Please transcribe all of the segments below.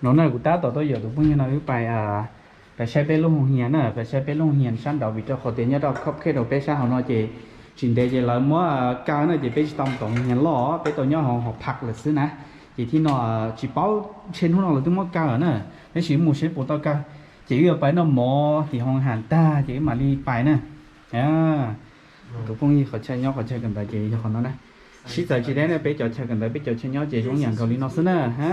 No na kuv tab tom tuaj yuam tus phooj ywg no wb pais, pais saib peb lub hoo hias na, pais saib peb lub hoo hias sab nraud vim rau qhov tias nyob rau khop khej rau peb sab hauv no ces tsis ntev ces lawv muab kaw na ces peb tsis tau mus tom hoo hias loj, peb tau nyob hauv hoo phaj lawm xwb na. Ces thib no tsis paub ntshe hnub no lawv twb muab kaw lawm na, tab sis mus seb puas tau kaw. Ces wb yuav pais noj mov tim hoo has tag ces wb mam li pais na. Tus phooj ywg qhov chaw nyob qhov chaw kawm ntawv ces yog qhov no na. Sib txawv tsis deb na, peb cov chaw kawm ntawv peb cov chaw nyob ces zoo yam nkaus li no xwb na ha.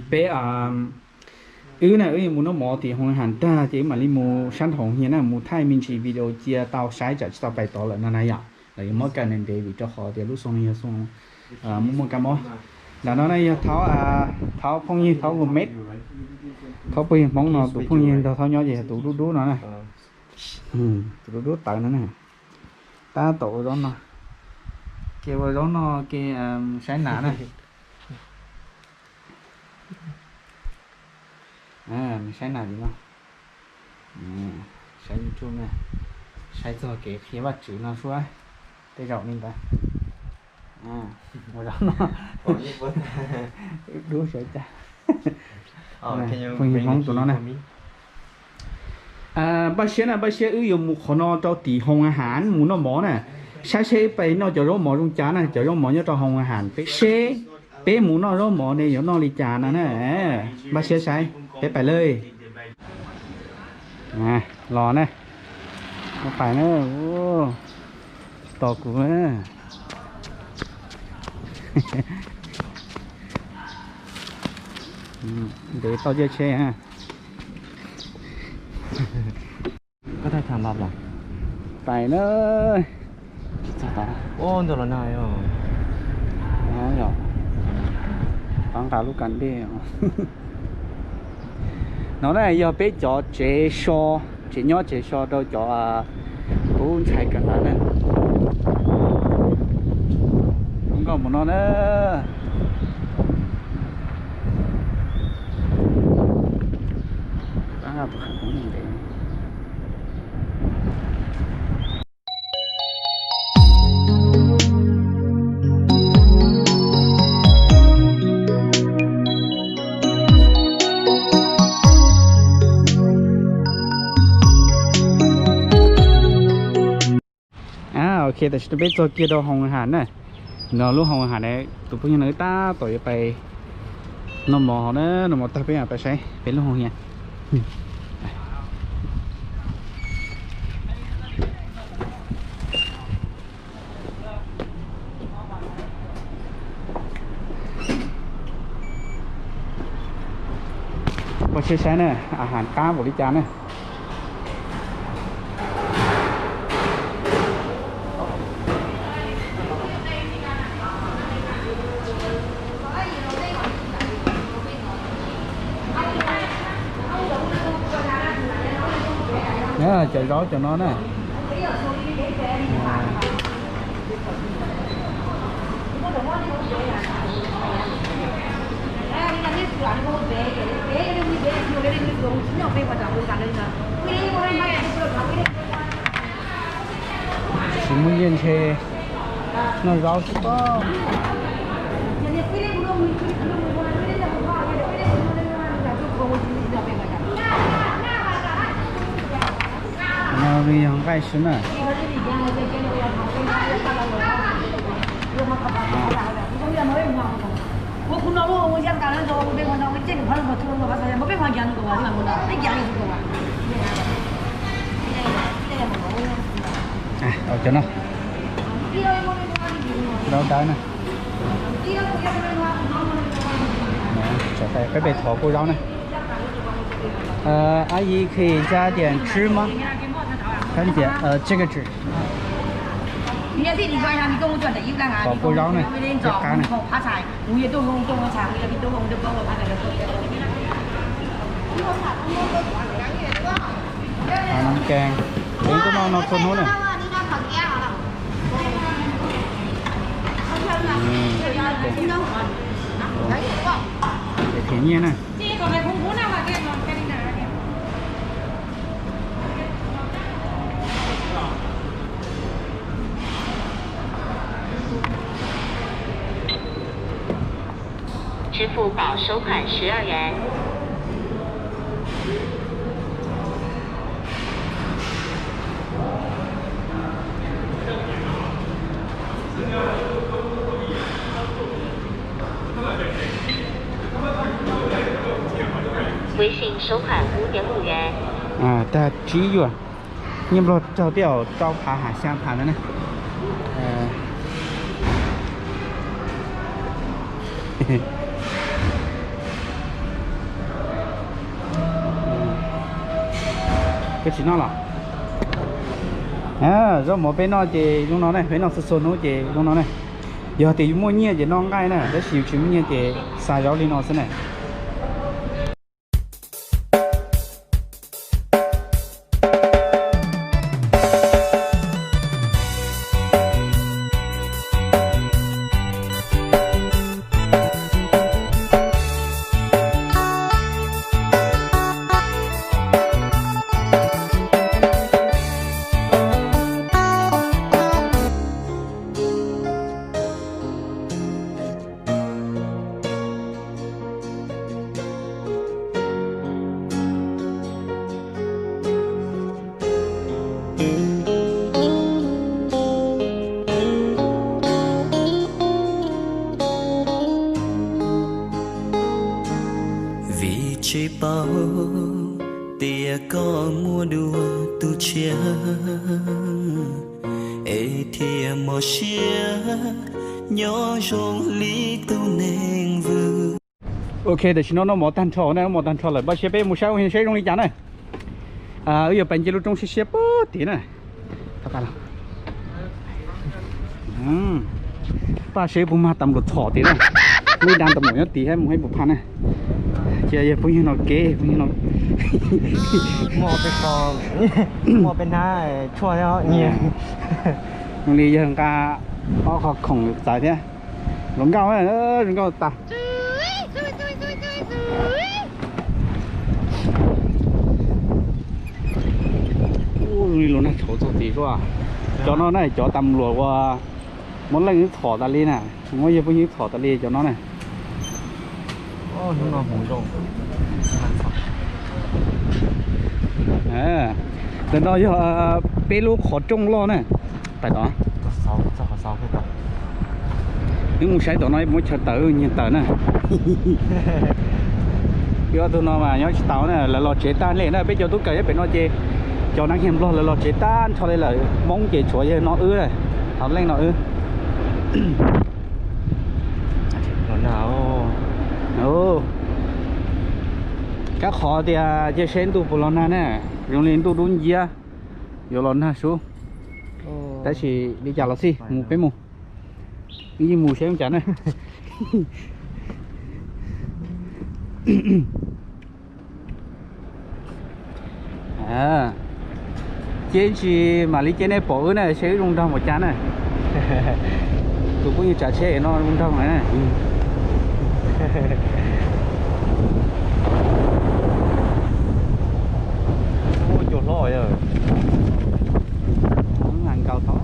Peb, wb na wb yuav mus noj mov tim hoo has tag ces wb mam li mus sab nraum hoo hias na, mus thaij me ntsis video cia tau saib tsam tsis tau pais tod lawm no na yom. Lawv yuav muab kaw ntev ntev vim rau qhov tias lub xyoo no yog xyoo muaj muaj kab mob. Nram no na yog Thaub, Thaub phooj ywg Thaub Gomez, Thaub phooj ywg Hmoob no, tus phooj ywg nrog Thaub nyob ces yog tus dub dub no na. Tus dub dub tawv no na. Tab tom ua zaub no, ke ua zaub no ke saib nas na. Nws saib nas li no, saib YouTube na, saib txog kev qhia Vajtswv no suab, tej zaum li ntawd. Ua zaub no, dub sawv cas. Phooj ywg Hmoob tus no na. Npaj siab na, npaj siab wb yuav mus qhov no rau tim hoo has mus noj mov na, saib seb wb pais noj cov zaub mov zoo cas na, cov zaub mov nyob rau hoo has peb seb, peb mus noj zaub mov ne yuav noj li cas no na. Npaj siab saib, peb pais lawm. Los na, pais na, tsis tos kuv. Ntev toj ciaj tsheb. Koj thaij tham lab los? Pais na. Tsis txog tod. Ntawm los nag yog, yog tov nqa lub kas dej. No na yog peb cov tsev so, tsev nyob tsev so rau cov tub ntxhais kawm ntawv na. Zoo nkauj mus no na. Ok, tam sim no peb txog kiag rau hoo has na. No lub hoo has na, tus phooj ywg no wb tab tom yuav pais noj mov hauv na, noj mov tag peb mam pais saib peb lub hoo hias. Ua siab saib na, a has qab npaum li cas na. Cov zaub cov no na. Tsis muaj nyiaj ntshe noj zaub xwb pob. No yog nqaij xwb na. Cov no, zaub dawb na. Peb pem thov kuj zaub na. 阿姨可以加点芝麻。看姐，呃，这个纸。Thov kuj zaub na, cov qab na. Nam kees, peb tuaj noj no txhua hnub na. Ces thim nyiaj na. 支付宝收款十二元。 微信收款五点五元。 Tag tsib yuam, nyiaj Nplog raug tej zaum rau phav hab xya phav ntawd na. Koj tsis noj los? Zaub mov peb noj ces zoo no ne, peb noj txhua txhua hnub ces zoo no ne. Yog tias yus muaj nyiaj ces noj nqaij na, tab sis yus tsis muaj nyiaj ces xa zaub li no xwb na. Vim tsis paub tias koj muaj dua tus tshiab, es thiaj mob siab nyob zoo li tus neeg vwm. Ok, tam sim no noj mov tag nrho na, noj mov tag nrho lawm, npaj siab peb mus saib ua saib zoo li cas na. Wb yuav pais nce lub roob siab siab puag tim na. Paj saib puas mag tas luam txhom tim na. Muaj ib dab tas luam nyob tim hab mus saib puas phaj na. Cia yawg phooj ywg no kev, phooj ywg no. Muaj peb hnab tshuaj thiab. Zoo li yawg nqa ob qho khoom txawv thiab. Zoo nkauj, zoo nkauj tas. Ua zoo li lub nag tshauv txog tid xwb. Cov no na cov tas luam uas muab leej wb txhom tas li na, muab yawg phooj ywg txhom tas li cov no na. Ntawm no yog peb lub qhov rooj loj na. Pais tod. Wb mus saib tom no muab chaw tawm nyiag tawm na. Peb ob tug no mas nyob tsis tau na, lawv los tsev tag lawm na, peb cov tub kawm nyob pem no ces cov nab hias Nplog lawv los tsev tag nrho li lawm, Hmoob ces tshuav yawg no wb na, thaum leej no wb. Kab qhov tias cia seb ntuj puas los nag na, zoo li ntuj dub nciab, yuav los nag sub. Tab sis li cas los xij, mus peb mus. Wb yeej mus saib ua cas na. Cia tsis mam li cia nej pom wb na, seb wb zoo nraug npaum cas na. Tus phooj ywg tsav tsheb no zoo nraug na. Cua hlob. Nkaus tau.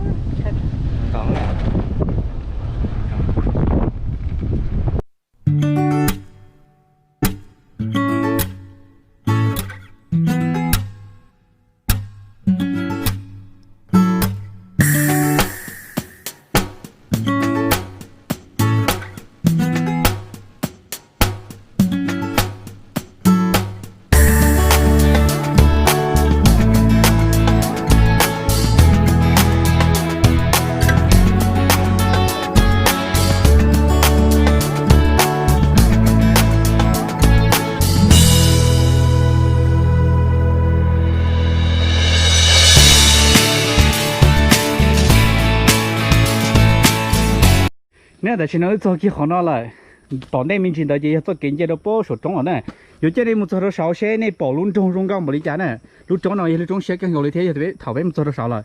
Nyob tam sim no wb txog kiag qhov no lawm. Tom ntej me ntsis ntawd ces yog txoj kev nce rau pem saum roob lawm na. Yuav coj nej mus txog rau saud seb nej pom lub nroog zoo nkauj npaum li cas na. Lub roob no yog lub roob siab kawg nkaus li thiab, yog thaum peb mus txog rau saud lawm,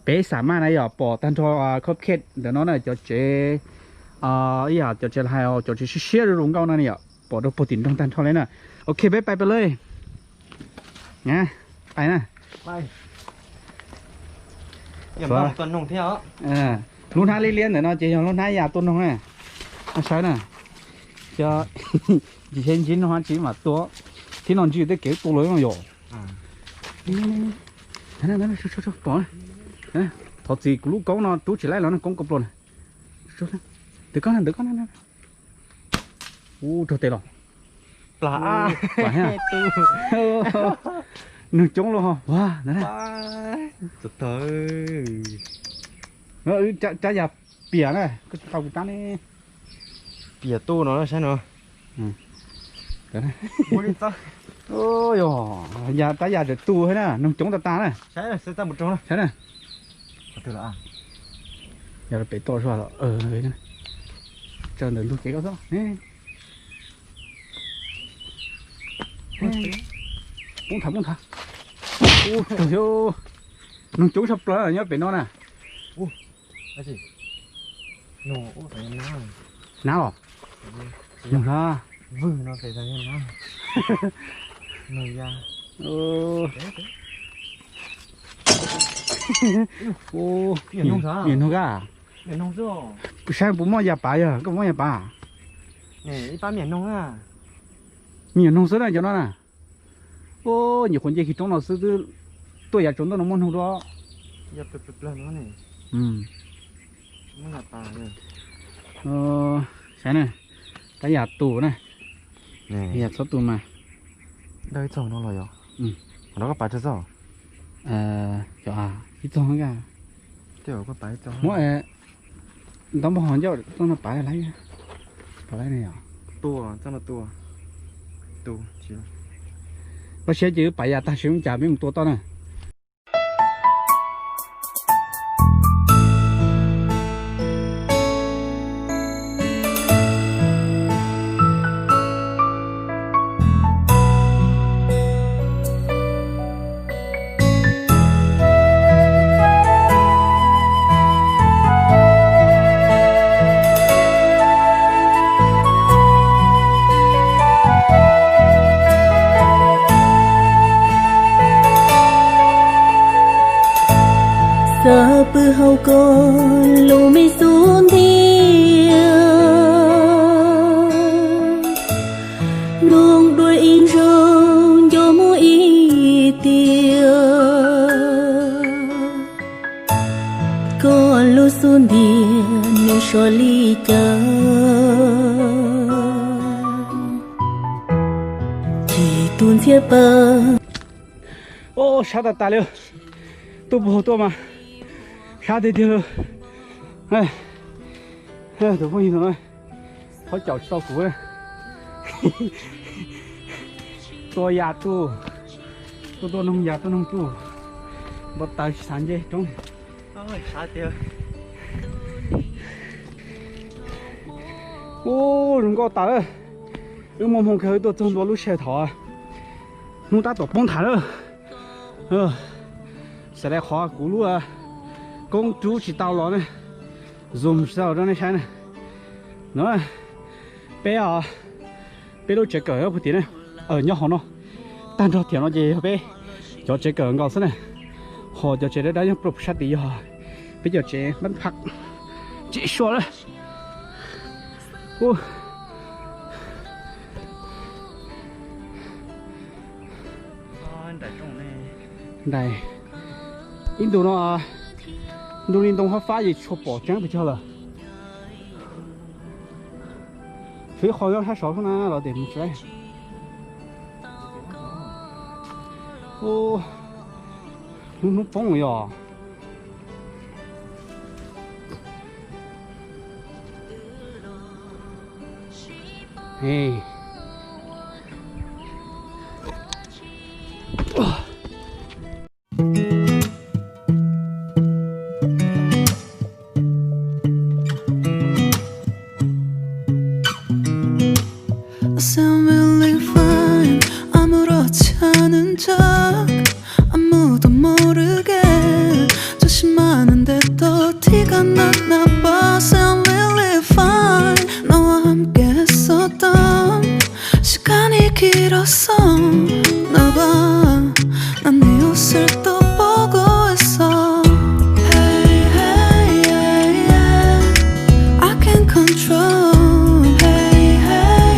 peb xam maj na yog pom tag nrho khab khet ntawm no na, cov tsev, ib yam cov tsev lawv hais cov tsev siab siab zoo nkauj no yom, pom rau puag tim nroog tag nrho li na. Ok, peb pais pem li. Pais na. Lub hnab liab liab ntawm no ces yog lub hnab ya tuaj noog na. Saib na. Cov ntsis ntsib no tsis mam tua, thiab no ntsis tej kev tua los yog. Thov txim kuv lub koob no rub tsis laib los na, koob koj pluas na. Ntawm koj, ntawm koj. Ub, raug tes los. Plas. Nug coob los ua ntawd na. Rab yas piam na, koj tsis tau kuv rab ne. Piam tuaj no saib no. Yog rab yas tseem tu thiab na, nug coob tag tag na. Saib na. Yog pem toj zog los, tsaws ntawm ntug kev koj xwb. Poob nthav, poob nthav. Ub, nug coob tshaj plaws nyob pem no na. Nab los? Nug na. Nyiam nug kab. Saib puas muaj yas pav, yog koj muaj yas pav. Me nyuam noog xwb na cov no na. Nyuam qhuav nce kiag roob no xwb twb tuaj yav tsaus ntuj no muaj noog dua. Saib na, rab yas tu na. Yas txhob tu mas. Dawb ib txog no los yog? Qhov no koj pav tsis txog? Ib txog. Muab ntaub npog ho ncauj txoj no pav lawm. Pav lawm ne yog. Tua txoj no tua. Koj siab ces wb pav yas tag seb mus cas peb mus tua toj na. Xav pw hauv koj lub me xub ntiag, nroo dua ib zaug nco mus ib tiam. Koj lub xub ntiag nws sov li cas, chim tus ntxhiab pawg. Sab tas tas li, tuaj puag tuaj mas sab tiag tiag li. Tus phooj ywg no, qhov caum tsis tau kuv. Tua yas tu, tuaj tua noog yas tua noog tu, npau taws tsis xav nce roob. Ub, zoo nkauj tas lawm. Wb muaj hmoo kawg wb tuaj txog ntua lub sij hawm thaum hnub tab tom poob nthav lawm. Xav li qhov kuv lub koob rub tsis tau los ne, zoom tsis tau los rau nej saib ne. No, peb, peb lub tsev kawm puag tim ne, nyob hauv no. Tag nrho tiam no ces yog peb cov tsev kawm nkaus xwb na. Ho cov tsev dawb dawb nyob puag sab tid yog peb cov tsev npab phaj, tsev sua lawm. Ntais ib ntus no, ntu li ntoo fab fab ces tsis tshua pom tseeb pes tsawg lawm. Tshuav ib qho nyob sab saud xwb na los tias mus tsev. Hnub hnub poob yog. 아무렇지 않은 척 아무도 모르게 조심하는데 또 티가 나나 봐. I'm really fine. 너와 함께 했었던 시간이 길었어. 나봐. 난 네 옷을 또 보고 있어. Hey, hey, yeah, yeah. I can't control. Hey, hey,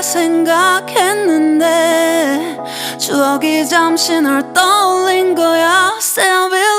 Xeeb nkag kev ntev ntev, tsuas kis cam si ntawm taub hau li nkaus yog xeeb